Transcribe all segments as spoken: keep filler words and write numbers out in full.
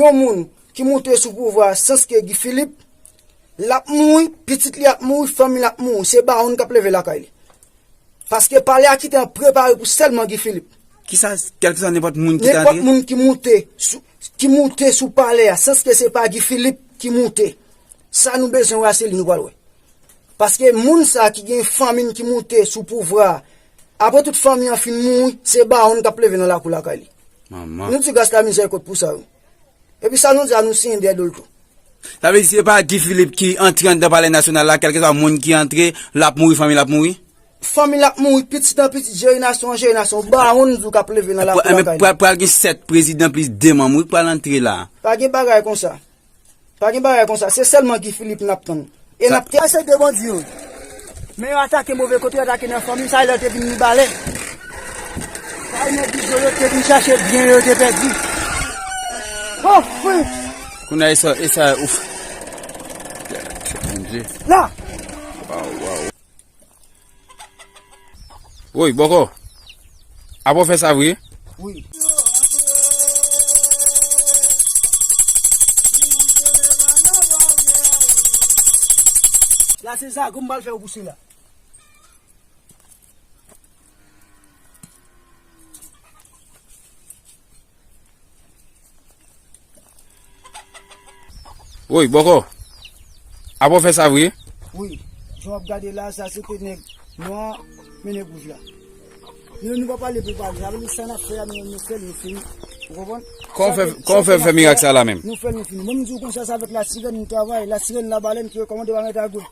Yon moun ki moute sou pouvwa a, sanske Guy Philippe, l ap mouri, pitit li ap mouri, fanmi l ap mouri. Se bawon k ap leve lakay li. Paske palè a kite an prepare pou sèlman Guy Philippe. Kisa, kèlkeswa nenpòt moun ki ta Nenpòt moun ki moute sou, ki moute sou palè a, sanske se pa Guy Philippe ki moute. Sa nou bezwen wè, se li nou pral wè. Paske moun sa ki gen fanmi n ki moute sou pouvwa a, apre tout fanmi an fin mouri, se bawon k ap leve nan lakou lakay li. Manman. Nou di gras la mizèrikòd pou sa, wi. Epi sa nou di a, nou siyen dèyè do l tou. Sa vle di se pa Guy Philippe ki antre anndan palè nasyonal la, kèlkeswa moun ki antre, l ap mouri, fanmi l ap mouri? Fanmi l ap mouri, pitit an pitit, jenerasyon an jenerasyon, bawon nou di w k ap leve nan lakou lakay li. Pral, pral gen sèt prezidan plis de manm, wi, k pral antre la. Pa gen bagay konsa. Pa gen bagay konsa. Se sèlman Guy Philippe n ap tann. E n ap te. Sa se de bandi yo. Men yo atake move kote, yo atake nan fanmi, sa lè yo te vin Mibalè. Sa e nèg Izo yo te vin chache byen yo te pèdi. Oh, wi. Kounye a, e sa, e sa, ouf. Bondye. La. Waw, waw. Woy, bòkò. Apa w fè sa vre? Wi. La se zago m pral fè w pou sila. Woy, bòkò. Apa w fè sa vre? Wi. Jan w ap gade la, sa se te nèg nwa mennen wouj la. Nou, nou pa pale pou pale. Sa vle di sa n ap fè a, nou, nou fè l, nou fini. Ou konprann? Kòman w fè, kòman w fè fè mirak sa la menm? Nou fè l, nou fini. Mwen, m di w konsa, se avèk la sirèn nou travay. La sirèn, la balèn ki rekòmande pa mete a goud.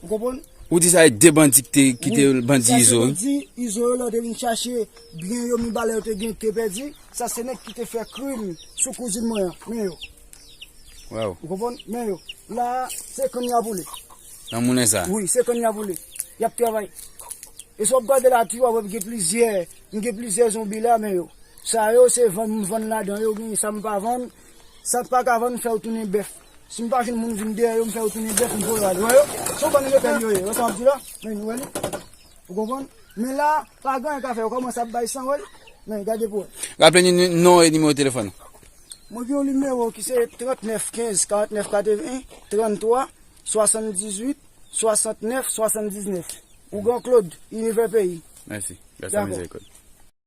Ou konprann? Ou di sa e de bandi ki te, ki te bandi Izo, wi. Sa se bandi Izo yo, lè yo te vin chache byen yo, Mibalè yo te gen, te pèdi. Sa se nèg ki te fè krim sou kouzin mwen an. Men yo. Waw. Ou konprann? Men yo. La, se kann y ap woule. Nan moulen sa? Wi, se kann y ap woule. Y ap travay. E si w ap gade la tou, w ap wè gen plizyè, gen plizyè zonbi la, men yo. Sa yo, se vann m vann ladan yo, gen sa m pa vann. Sa m pa ka vann, m fè yo tounen bèf. Si m pa jwenn moun vin dèyè yo, m fè yo tounen bèf, m voye yo ale. Wè yo? Se yon bann rebèl yo ye. Wè sa m ap di la? Men nou wè li. Ou konprann? Men la, pa gen anyen ka fè. Yo kòmanse ap bay san, wè. Men gade pou wè. Raple nou non e nimewo telefòn. Mwen gen yon nimewo ki se trannèf kenz karannèf katreven, tranntwa swasanndizuit swasantnèf swasanndiznèf. Ougan Claude, Univers Pays. Mèsi. Gras a Dakò. Mizèrikòd.